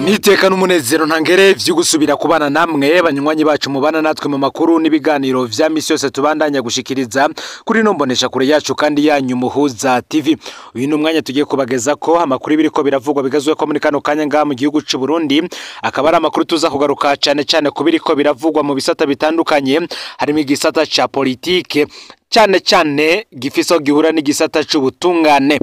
Niteka n'umunezero ntangere vyo gusubira kubana namwe banywanyi bacu mubana natwe mu makuru n'ibiganiro vya misi yose tubandanya gushikiriza kuri no mbonesha kure yacu kandi yanyu Muhuza TV. Uyu ni umwanya tugiye kubageza ko amakuru biriko biravugwa bigazwe ko muri kano kanya ngaha mu gihugu c'u Burundi, akaba ari amakuru tuza kugaruka cane cane ku biriko biravugwa mu bisata bitandukanye, harimo igisata ca politike cane cane gifise aho gihura n'igisata c'ubutungane.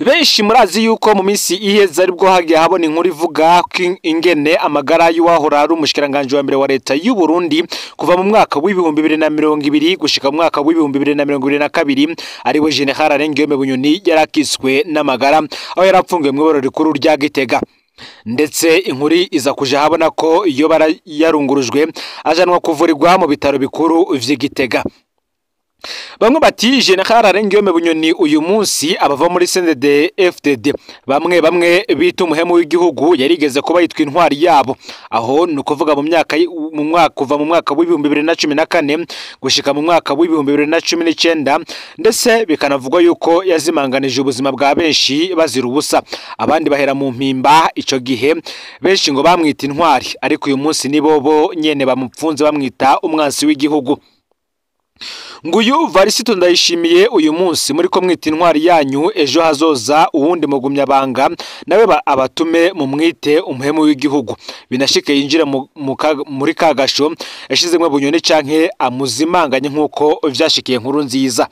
Benshi murazi yuko mu minsi iheze aribwo hagiye habona inkuru ivuga ko ingene amagara y'uwahora ari umushikiranganje wa mbere wa leta y'u Burundi kuva mu mwaka w'2020 gushika mu mwaka w'2022 ariwe General Alain Bunyoni yarakiswe n'amagara aho yarapfungiwe mu iboro rikuru rya Gitega. Ndetse inkuru iza kuja habona ko iyo yarungurujwe ajanwa kuvurirwa mu bitaro bikuru vy'i Gitega. Bamwe bati General Alain Bunyoni uyu munsi abava muri CNDD FDD bamwe bamwe bita umuhemu w'igihugu yarigeze kuba yitwa intwari yabo, aho ni ukuvuga mu myaka mu mwaka kuva mu mwaka w'2014 gushika mu mwaka w'2019, ndetse bikanavugwa yuko yazimanganije ubuzima bwa benshi bazira ubusa, abandi bahera mu mpimba. Ico gihe benshi ngo bamwita intwari, ariko uyu munsi ni bobo nyene bamupfunze bamwita umwansi w'igihugu. Nguyu Varisito Ndayishimiye uyu munsi muri ko mwita intwari yanyu, ejo hazoza uwundi mugumyabanga nawe abatume mu mwite umuhemu w'igihugu, binashike yinjira muri kagasho yashizemwe Bunyoni canke amuzimanganye nkuko vyashikiye Nkuru Nziza.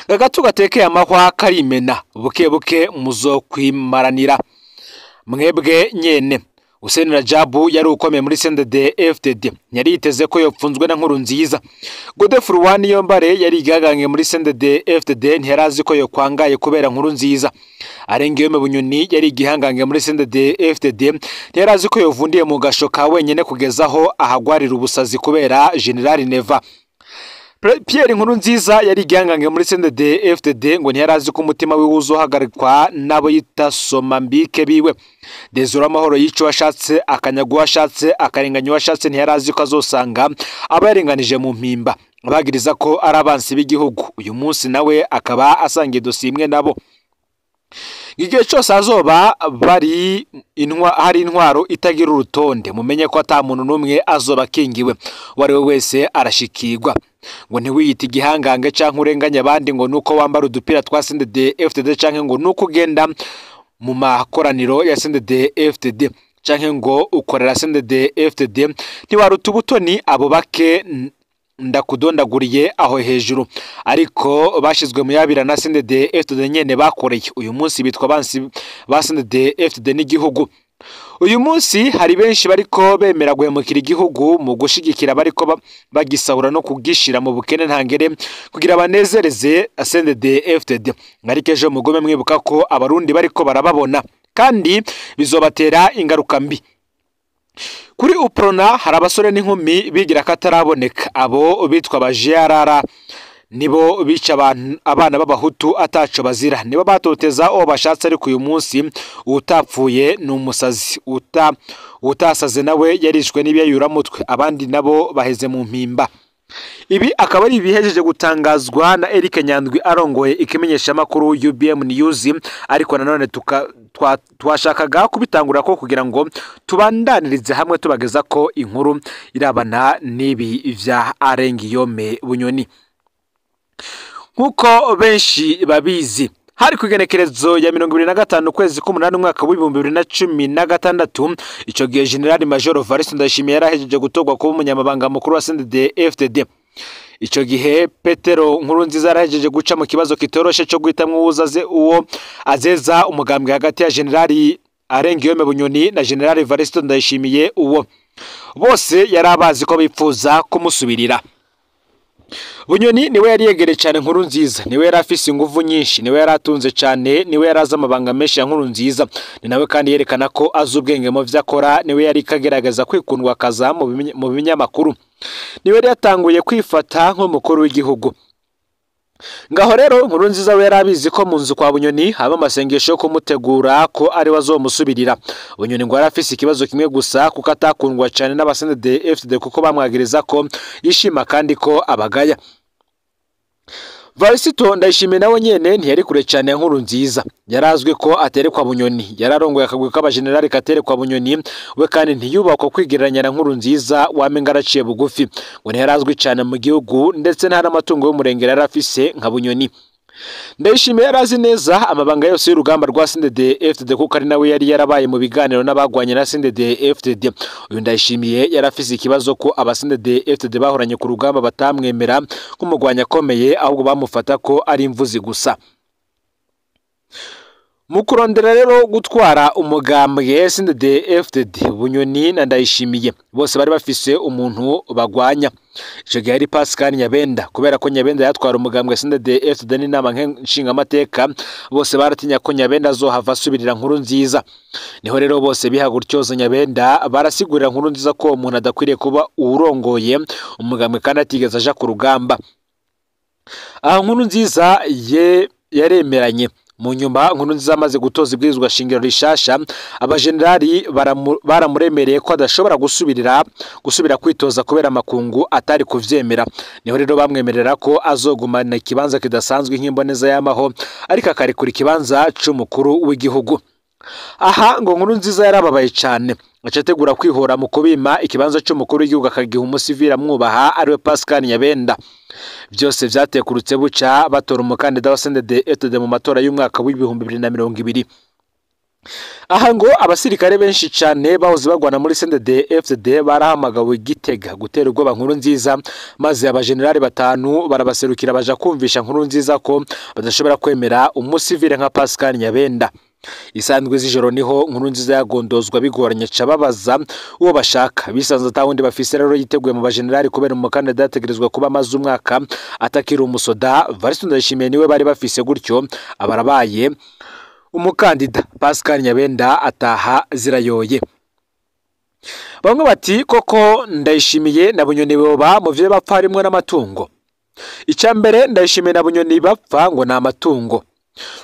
Gagatu gatekeye amahwa karimena buke buke muzokwimaranira mwebwe nyene. Hussein Rajabu yari ukomeye muri CNDD FDD, yari yiteze ko yopfunzwe na Nkuru Nziza. Godefroid Niyombare yari igagange muri CNDD FDD, ntiyarazi ko yokwangaye kubera Nkuru Nziza. Alain Bunyoni yari igihangange muri CNDD FDD, ntiyarazi ko yovundiye mu gasho ka wenyene kugezaho ahagwarira ubusazi kubera General Neva. Pierre Nkurunziza yari igihangange muri CNDD FDD, ngo ntiyarazi ko umutima wiwe uzohagarikwa nabo yita Somambike biwe. Desire Amahoro yico ashatse, akanyagwa ashatse, akarenganya ashatse, ntiyarazi ko azosanga aba yarenganije mu mpimba abagiriza ko ari abansi b'igihugu. Uyu munsi nawe akaba asangiye dosiye imwe nabo. Igihe cyose azoba bari hari intwaro itagira urutonde, mumenye ko ata muntu n'umwe azoba akingiwe, uwo ari we wese arashikirwa. Ngo ntiwiyite igihangange canke urenganya abandi ngo nuko wambara udupira twa CNDD FDD canke ngo nuko ugenda mu makoraniro ya CNDD FDD canke ngo ukorera CNDD FDD, ntiwaruta ubutoni abo bake ndakudondaguriye aho hejuru, ariko bashizwe mu yabira na CNDD FDD nyene bakoreye. Uyu munsi bitwa bansi ba CNDD FDD n'igihugu. Uyu munsi hari benshi bariko bemera guhemukira igihugu mu gushigikira bariko bagisahura no kugishira mu bukene ntangere kugira banezereze CNDD FDD. Ariko ejo mugome mwibuka ko abarundi bariko barababona kandi bizobatera ingaruka mbi. Kuri Uprona hari abasore n'inkumi bigira kataraboneka, abo bitwa ba GRR nibo bica abana b'abahutu ataco bazira, nibo batoteza uwo bashatse. Ariko uyu munsi utapfuye ni umusazi, utasaze nawe yarishwe n'ibiyayuramutwe, abandi nabo baheze mu mpimba. Ibi akaba ari ibihejeje gutangazwa na Eric Nyandwi arongoye ikimenyeshamakuru UBM News, ariko nanone twashakaga kubitangura ko kugira ngo tubandanirize hamwe tubageza ko inkuru irabana n'ibi vya Alain Bunyoni. Nkuko benshi babizi, hari kugenekerezo ya 25 ukwezi k'umunani umwaka w'2016, ico gihe General Major Varisito Ndayishimiye yarahejeje gutorwa kuba umunyamabanga mukuru wa CNDD FDD. Ico gihe Petero Nkurunziza yarahejeje guca mu kibazo kitoroshe cyo guhitamwo uwo azeza umugambwe hagati ya General Alain Bunyoni na General Varisito Ndayishimiye, uwo bose yarabazi ko bipfuza kumusubirira. Bunyoni niwe yari yegereye cyane Nkuru Nziza, niwe yari afise inguvu nyinshi, niwe yari atunze cyane, niwe yari azi amabanga menshi ya Nkuru Nziza, ni nawe kandi yerekana ko azi ubwenge mu vyo akora, niwe yari kagerageza kwikundwa akaza mu binyamakuru, niwe yari yatanguye kwifata nk'umukuru w'igihugu. Ngaho rero Nkuru Nziza we yari abizi ko mu nzu kwa Bunyoni haba amasengesho yo kumutegura ko ari we azomusubirira. Bunyoni ngo yari afise ikibazo kimwe gusa, kuko atakundwa cyane n'aba CNDD FDD kuko bamwagiriza ko yishima kandi ko abagaya. Varisito Ndayishimiye nawe nyene ntiyari kure cyane ya Nkurunziza, yarazwi ko aterekwa Bunyoni, yararongoye akagwi k'abajenerali katerekwa Bunyoni we, kandi ntiyubakwa kwigereranya na Nkurunziza wamenga araciye bugufi. Ngo ntiyarazwi cyane mu gihugu, ndetse nta n'amatungo y'umurengera yari afise nka Bunyoni. Ndayishimiye yarazi neza amabanga yose y'urugamba rwa CNDD-FDD, kuko ari nawe yari yarabaye mu biganiro n'abagwanye na CNDD-FDD. Uyu Ndayishimiye yarafise ikibazo ko aba CNDD-FDD bahoranye ku rugamba batamwemera nk'umugwanyi akomeye, ahubwo bamufata ko ari imvuzi gusa. Mu kurondera rero gutwara umugambwe CNDD-FDD, Bunyoni na Ndayishimiye bose bari bafise umuntu bagwanya. Ico gihe ari Pascal Nyabenda, kubera ko Nyabenda yatwara umugambwe CNDD-FDD n'inama nshingamateka, bose baratinya ko Nyabenda azohava asubirira Nkurunziza. Niho rero bose bihagurutyoza Nyabenda, barasigurira Nkurunziza ko uwo muntu adakwiriye kuba uwurongoye umugambwe kandi atigeze aja ku rugamba. Aha Nkurunziza ye yaremeranye. Mu nyuma Nkurunziza amaze gutoza ibwirizwa shingiro rishasha, abajenerali baramuremereye ko adashobora gusubira kwitoza kubera amakungu atari kuvyemera. Niho rero bamwemerera ko azogumana ikibanza kidasanzwe nk'imboneza y'amaho, ariko akarekura ikibanza c'umukuru w'igihugu. Aha ngo Nkurunziza yarababaye cyane, aca ategura kwihora mu kubima ikibanza c'umukuru w'igihugu akagiha umusivili amwubaha ariwe Pascal Nyabenda. Byose vyatekurutse buca batora umukandida wa CNDD-FDD mu matora y'umwaka w'2020. Aha ngo abasirikare benshi cyane bahoze bagwana muri CNDD-FDD barahamagawe Gitega gutera ubwoba Nkurunziza, maze abajenerali batanu barabaserukira baja kumvisha Nkurunziza ko badashobora kwemera umusivile nka Pascal Nyabenda. Isandwe z'ijoro niho Nkurunziza yagondozwa bigoranye, ca babaza uwo bashaka. Bisanze atawundi bafise rero yiteguye mu bajenerali, kubera umukandida yategerezwa kuba amaze umwaka atakiri umusoda. Varisito Ndayishimiye niwe bari bafise, gutyo abarabaye umukandida. Pascal Nyabenda ataha zirayoye. Bamwe bati koko Ndayishimiye na Bunyoni boba mu vyo bapfa harimwo n'amatungo. Icya mbere Ndayishimiye na Bunyoni bapfa ngo ni amatungo.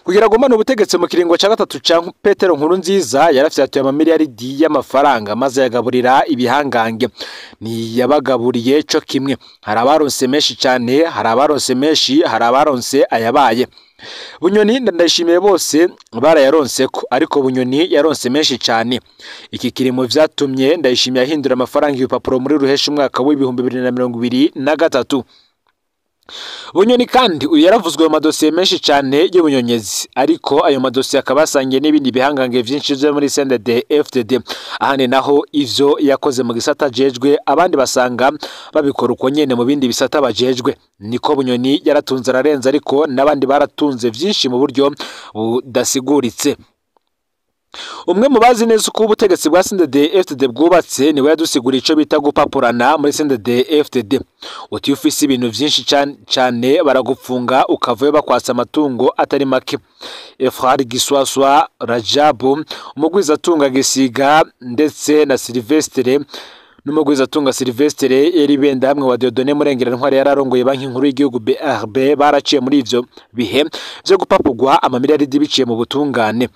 Kugira gumana ubutegetsi mu kiringo ca gatatu ca Petero Nkurunziza, yarafyatuye amamiliyaridi y'amafaranga maze yagaburira ibihangange. Ntiyabagaburiye co kimwe, hari abaronse menshi cyane, hari abaronse menshi, hari abaronse ayabaye. Bunyoni na Ndayishimiye bose barayaronse ko, ariko Bunyoni yaronse menshi cyane. Iki kiri mu vyatumye Ndayishimiye ahindura amafaranga ibipapuro muri ruhesha umwaka w'2023. Bunyoni kandi uyu yaravuzwe mu madosiye menshi cyane y'ubunyonyezi, ariko ayo madosiye akaba asangiye n'ibindi bihangange vyinshi vyo muri CNDD-FDD. Ahandi naho ivyo yakoze mu gisata jejwe, abandi basanga babikora uko nyene mu bindi bisata bajejwe. Niko Bunyoni yaratunze ararenze, ariko n'abandi baratunze vyinshi mu buryo budasiguritse. Umwe mu bazi neza uko ubutegetsi bwa CNDD-FDD bwubatse niwe yadusiguriye ico bita gupapurana muri CNDD-FDD. Uti ufise ibintu vyinshi cyane baragupfunga ukavayo bakwasa amatungo atari make. Efrari Giswaswa Rajabu, umugwizatunga Gisiga, ndetse na Silvestre n'umugwizatunga Silvestre yari benda hamwe wa Dieudonné Murengera Ntwari yararongoye banki nkuru y'igihugu BRB, baraciye muri ivyo bihe vyo gupapurwa amamiliyaridi biciye mu butungane.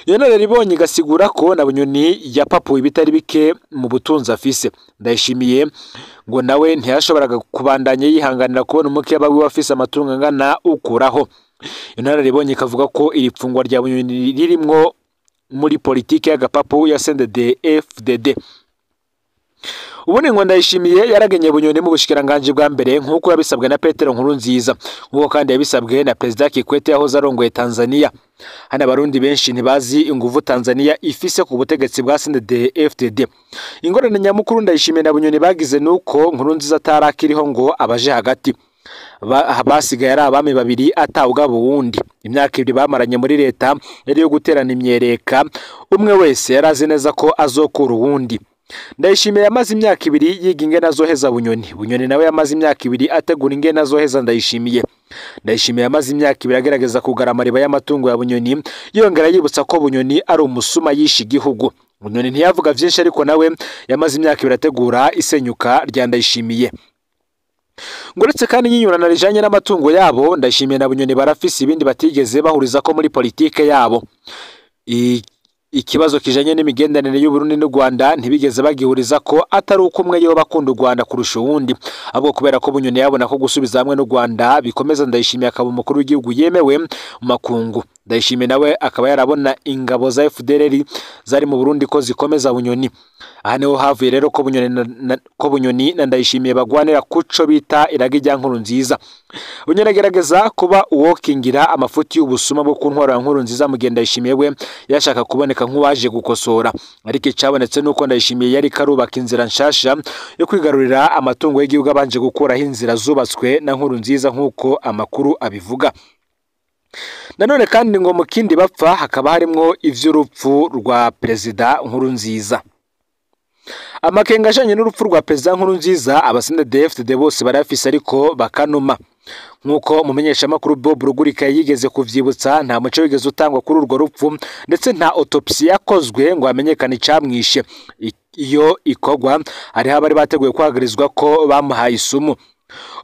Iyo nararibonye igasigura ko na Bunyoni yapapuye ibitari bike mu butunzi afise. Ndayishimiye ngo nawe ntiyashoboraga kubandanya yihanganira kubona umukeba wiwe afise amatungo angana ukuraho. Iyo nararibonye ikavuga ko iri pfungwa rya Bunyoni ririmwo muri politike y'agapapu ya CNDD-FDD. Ubundi ngo Ndayishimiye yaragenye Bunyoni mu bushikiranganji bwa mbere nk'uko yabisabwe na Petero Nkurunziza, nk'uko kandi yabisabwe na Perezida Kikwete yahoze arongoye Tanzania. Hano abarundi benshi ntibazi inguvu Tanzania ifise ku butegetsi bwa CNDD-FDD. Ingorane nyamukuru Ndayishimiye na Bunyoni bagize nuko Nkurunziza atarakiriho ngo abaje hagati. Basigaye ari abami babiri atawugaba uwundi. Imyaka ibiri bamaranye muri leta yari yo guterana imyereka, umwe wese yarazi neza ko azokura uwundi. Ndayishimiye yamaze imyaka ibiri yiga ingene azoheza Bunyoni. Bunyoni nawe yamaze imyaka ibiri ategura ingene azoheza Ndayishimiye. Ndayishimiye yamaze imyaka ibiri agerageza kugara amariba y'amatungo ya Bunyoni, yongera yibutsa ko Bunyoni ari umusuma yishe igihugu. Bunyoni ntiyavuga vyinshi, ariko nawe yamaze imyaka ibiri ategura isenyuka rya Ndayishimiye. Nguretse kandi nyinyurana rijanye n'amatungo yabo, Ndayishimiye na Bunyoni barafise ibindi batigeze bahuriza ko muri politike yabo. Ikibazo kijanye n'imigenderanire y'Uburundi n'u Rwanda ntibigeze bagihuriza ko atari uko umwe yoba akunda u Rwanda kurusha uwundi, ahubwo kubera ko Bunyoni yabona ko gusubiza hamwe n'u Rwanda bikomeza Ndayishimiye akaba umukuru w'igihugu yemewe mu makungu. Ndayishimiye nawe akaba yarabona ingabo za FDLR zari mu Burundi ko zikomeza Bunyoni. Aha niho havuye rero ko Bunyoni na Ndayishimiye bagwanira kuco bita iragi rya Nkurunziza. Bunyoni agerageza kuba uwokingira amafuti y'ubusuma bwo ku ntwaro ya Nkurunziza, mu gihe Ndayishimiye we yashaka kuboneka nk'uwaje gukosora. Ariko icabonetse nuko Ndayishimiye yari karubaka inzira nshasha yo kwigarurira amatungo y'igihugu abanje gukuraho inzira zubatswe na Nkurunziza nk'uko amakuru abivuga. Nanone kandi ngo mu kindi bapfa hakaba harimwo ivy'urupfu rwa Perezida Nkurunziza. Amakenga ajanye n'urupfu rwa Perezida Nkurunziza abasendedefd bose barafise ariko bakanuma. Nkuko mumenyeshamakuru Bob Rugurika yigeze kuvyibutsa, nta muco wigeze utangwa kuri urwo rupfu ndetse nta autopsy yakozwe ngo hamenyekane icamwishe. Iyo ikogwa hariho abari bateguye kwagarizwa ko bamuhaye isumu.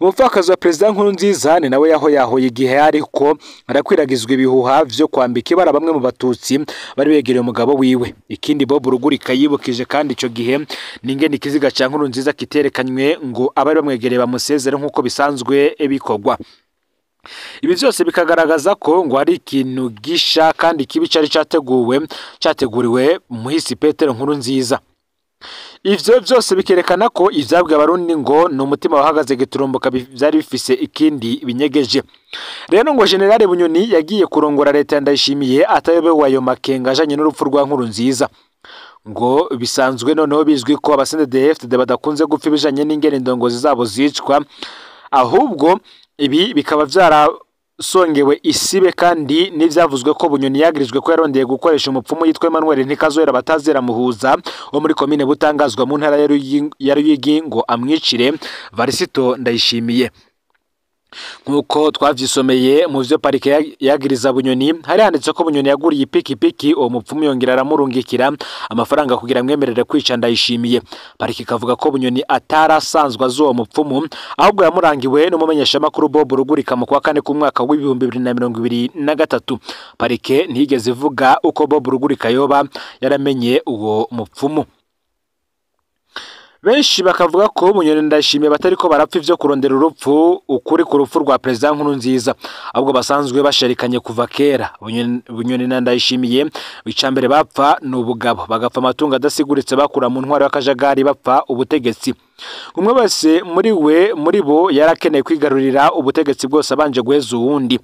Umupfakazi wa Perezida Nkurunziza ni nawe yaho yahoye igihe ariko arakwiragizwa ibihuha vyo kwambika ibara bamwe mu batutsi bari begereye umugabo wiwe. Ikindi Bob Rugurika yibukije kandi ico gihe ningene ikiziga ca Nkurunziza kiterekanywe ngo abari bamwegereye bamusezere nkuko bisanzwe bikorwa. Ibi vyose bikagaragaza ko ngo hari ikintu gisha kandi kibi cari categuriwe muhisi Petero Nkurunziza. Ivyo vyose bikerekana ko ivyabwe abarundi ngo ni umutima wahagaze giturumbuka vyari bifise ikindi binyegeje. Rero ngo General Bunyoni yagiye kurongora leta Ndayishimiye atayobewe ayo makenga ajanye n'urupfu rwa Nkurunziza. Ngo bisanzwe noneho bizwi ko abasendedefd badakunze gupfa ibijanye n'ingene indongozi zabo zicwa, ahubwo ibi bikaba vyarasongewe isibe kandi n'ivyavuzwe ko Bunyoni yagirijwe ko yarondeye gukoresha umupfumu yitwa Emmanuel Ntikazohera batazera muhuza wo muri komine Butangazwa mu ntara ya Ruyigi ngo amwicire Varisito Ndayishimiye. Nkuko twavyisomeye mu vyo parike yagiriza Bunyoni, hari handitse ko Bunyoni yaguriye ipikipiki uwo mupfumu yongera aramurungikira amafaranga kugira mwemerere kwica Ndayishimiye. Parike ikavuga ko Bunyoni atarasanzwe azi uwo mupfumu, ahubwo yamurangiwe n'umumenyeshamakuru Bob Rugurika mu kwa kane k'umwaka w'2023. Parike ntiyigeze ivuga uko Bob Rugurika yoba yaramenye uwo mupfumu. Benshi bakavuga ko Bunyoni Ndayishimiye batariko barapfa ivyo kurondera urupfu ukuri ku rupfu rwa Perezida Nkurunziza, ahubwo basanzwe basharikanye kuva kera. Bunyoni na Ndayishimiye icambere bapfa ni ubugabo, bagapfa amatungo adasiguritse bakura mu ntwaro y'akajagari bapfa ubutegetsi. Umwe wese muri bo yarakeneye kwigarurira ubutegetsi bwose abanje guheza uwundi.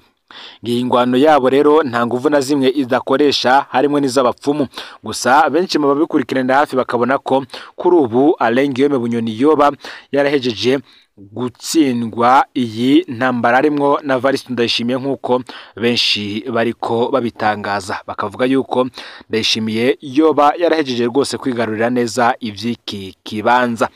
Ngiyi ingwano yabo rero nta nguvu na zimwe idakoresha harimo n'iz'abapfumu. Gusa benshi mu babikurikiranira hafi bakabona ko kuri ubu Alain Guillaume Bunyoni yoba yarahejeje gutsindwa iyi ntambara arimwo na Varisito Ndayishimiye nkuko benshi bariko babitangaza, bakavuga yuko Ndayishimiye yoba yarahejeje rwose kwigarurira neza ivy'iki kibanza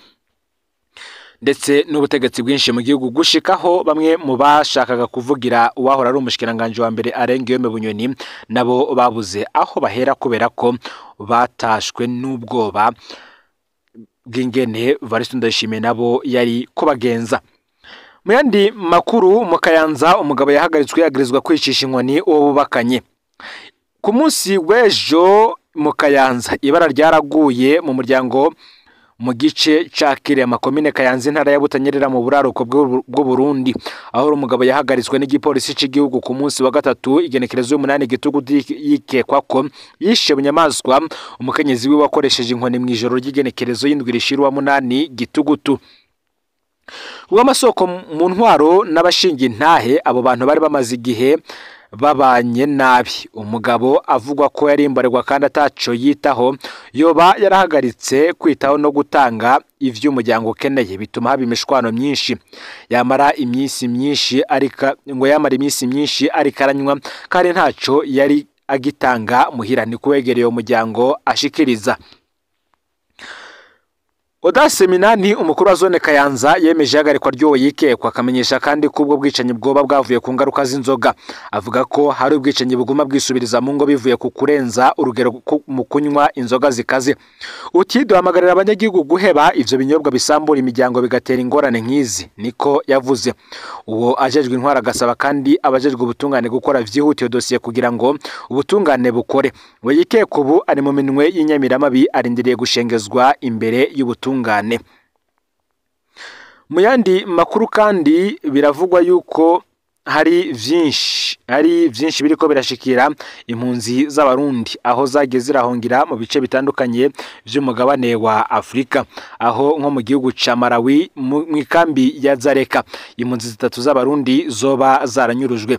ndetse n'ubutegetsi bwinshi mu gihugu, gushikaho bamwe mu bashakaga kuvugira uwahora ari umushikiranganje wa mbere Alain Guillaume Bunyoni nabo babuze aho bahera kubera ko batashwe n'ubwoba bw'ingene Varisito Ndayishimiye nabo yari kubagenza. Mu yandi makuru, mu Kayanza umugabo yahagaritswe yagirizwa kwicisha inkoni uwo bubakanye. Ku munsi w'ejo mu Kayanza ibara ryaraguye mu muryango mu gice ca Kirema komine Kayanza intara ya Butanyerera mu buraruko bw'u Burundi, aho umugabo yahagaritswe n'igipolisi c'igihugu ku munsi wa gatatu igenekerezo y'umunani gitugu yikekwa ko yishe bunyamaswa umukenyezi wiwe wakoresheje inkoni mu ijoro ry'igenekerezo y'indwi rishira 8 gitugutu. Uwamasoko mu ntwaro n'abashinga intahe abo bantu bari bamaze igihe babanye nabi. Umugabo avugwa ko yari imbarwa kandi ataco yitaho, yoba yarahagaritse kwitaho no gutanga ivyo umuryango ukeneye, bituma haba imishwano myinshi. Yamara iminsi myinshi arika ngo yamara iminsi myinshi ariko aranywa kandi ntaco yari agitanga muhira, ni kuwegereye umuryango ashikiriza. Audace Minani, umukuru wa zone Kayanza, yemeje ihagarikwa ry'uwo yikekwa, akamenyesha kandi ko ubwo bwicanyi bwoba bwavuye ku ngaruka z'inzoga. Avuga ko hari ubwicanyi buguma bwisubiriza mu ngo bivuye ku kurenza urugero mu kunywa inzoga zikaze. Uti duhamagarira abanyagihugu guheba ivyo binyobwa bisambura imiryango bigatera ingorane nk'izi, niko yavuze. Uwo ajejwe intwara agasaba kandi abajejwe ubutungane gukora vyihutiye dosiye kugira ngo ubutungane bukore. We yikekwa ubu ari mu minwe y'inyamiramabi, arindiriye gushengezwa imbere y'ubutungane. Mu yandi makuru kandi biravugwa yuko hari vyinshi biriko birashikira impunzi z'Abarundi aho zagiye zirahungira mu bice bitandukanye vy'umugabane wa Afrika, aho nko mu gihugu ca Malawi mu ikambi ya Dzaleka impunzi zitatu z'Abarundi zoba zaranyurujwe.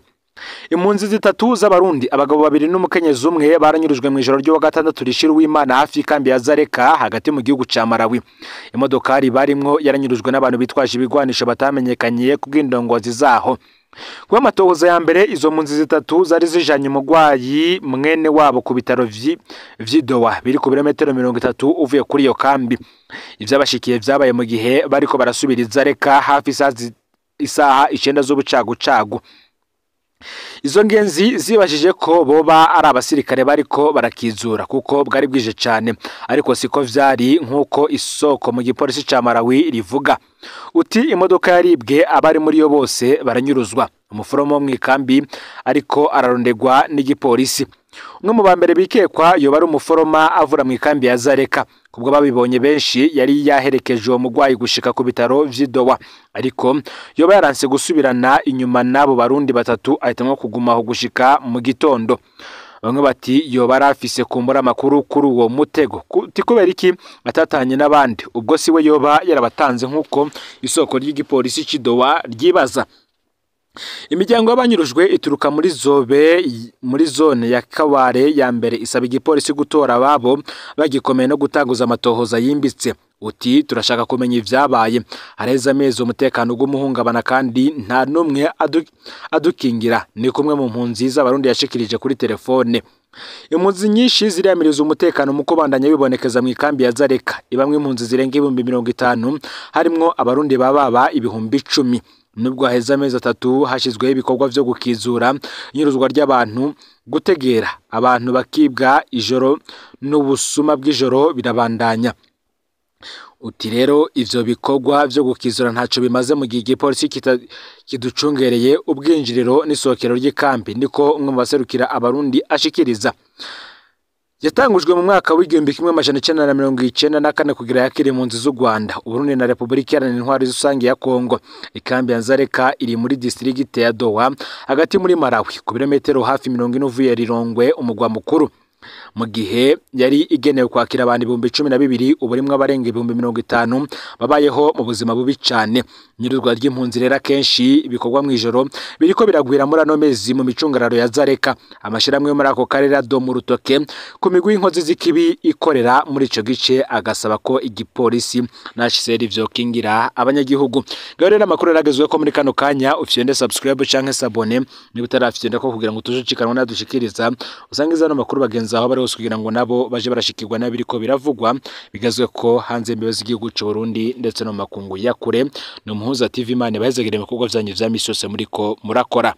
Impunzi zitatu z'Abarundi, abagabo babiri n'umukenyezi umwe, baranyurujwe mu ijoro ry'uwa gatandatu rishira Uwimana hafi y'ikambi ya Dzaleka hagati mu gihugu ca Malawi. Imodokari barimwo yaranyurujwe n'abantu bitwaje ibigwanisho batamenyekanye ku bw'indongozi zaho. Kuba amatohoza ya mbere, izo mpunzi zitatu zari zijanye umugwayi mwene wabo ku bitaro vy'idowa biri ku birometero 30 uvuye kuri iyo kambi. Ivyabashikiye vyabaye mu gihe bariko barasubira Dzaleka hafi isaha 9 z'ubucagucagu. Izo ngenzi zibajije ko boba ari abasirikare bariko barakizura kuko bwari bwije cane, ariko siko vyari nkuko isoko mu gipolisi ca Malawi rivuga. Uti imodoka yaribwe, abari muri yo bose baranyuruzwa. Umuforomo mu ikambi ariko ararondegwa n'igipolisi. Umwe mu bambere bikekwa yoba ari umuforoma avura mu ikambi ya Dzaleka. Kubwo babibonye benshi yari yaherekeje uwo mugwayi gushika ku bitaro vy'idowa, ariko yoba yaranse gusubirana inyuma n'abo Barundi batatu, ahitamwo kugumaho gushika mu gitondo. Bamwe bati yoba arafise kumbura amakuru kuri uwo mutego. Kubera iki atatanye n'abandi? Ubwo siwe yoba yarabatanze nk'uko isoko ry'igipolisi c'idowa ryibaza. Imiryango y'abanyurujwe ituruka muri zobe muri zone ya Kabare ya mbere isaba igipolisi gutora ababo bagikomeye no gutanguza amatohoza yimbitse. Uti turashaka kumenya ivyabaye, hareze amezi umutekano gw'umuhungabana kandi nta numwe adukingira, ni kumwe mu mpunzi z'Abarundi yashikirije kuri telefone. Impunzi nyinshi ziriyamiriza umutekano mu kubandanya bibonekeza mu ikambi ya Dzaleka ibamwe impunzi zirenga 50,000 harimwo Abarundi bababa 10,000. Nubwo haheze amezi 3 hashizweho ibikorwa vyo gukizura inyuruzwa ry'abantu, gutegera abantu bakibwa ijoro n'ubusuma bw'ijoro birabandanya. Uti rero ivyo bikorwa vyo gukizura ntaco bimaze mu gihe igipolisi kiducungereye ubwinjiriro n'isokero ry'ikambi, niko umwe mu baserukira Abarundi ashikiriza. Yatangujwe mu mwaka w'1994 kugira yakire impunzi z'u Rwanda, Uburundi na Republika Iharanira Intwaro Rusange ya Kongo. Ikambi ya Dzaleka iri muri distrikte ya Dowa hagati muri Malawi, ku birometero hafi 40 uvuye Lilongwe umugwa mukuru. Mu gihe yari igenewe kwakira abantu 12,000, ubu rimwe abarenga 50,000 babayeho mu buzima bubi cane. Inyuruzwa ry'impunzi rero akenshi bikorwa mw'ijoro biriko biragwira muri ano mezi mu micungararo ya Dzaleka. Amashirahamwe yo muri ako karere adoma urutoke ku migwi y'inkozi z'ikibi ikorera muri ico gice, agasaba ko igipolisi na HCR vyokingira abanyagihugu. Ngaho rero amakuru yaragezweho muri kano kanya, ufyende subscribe canke s'abonner niba utarafyenda ko kugira ngo tujucikanwe nadushikiriza usangiza ano makuru bagenzi aho bari hose kugira ngo nabo baje barashikirwa n'abiriko biravugwa bigazwe ko hanze imbibe z'igihugu c'u Burundi ndetse no mu makungu ya kure. Ni Umuhuza TV, Imana ibahezagire mu bikorwa vyanyu vya misi yose muriko murakora.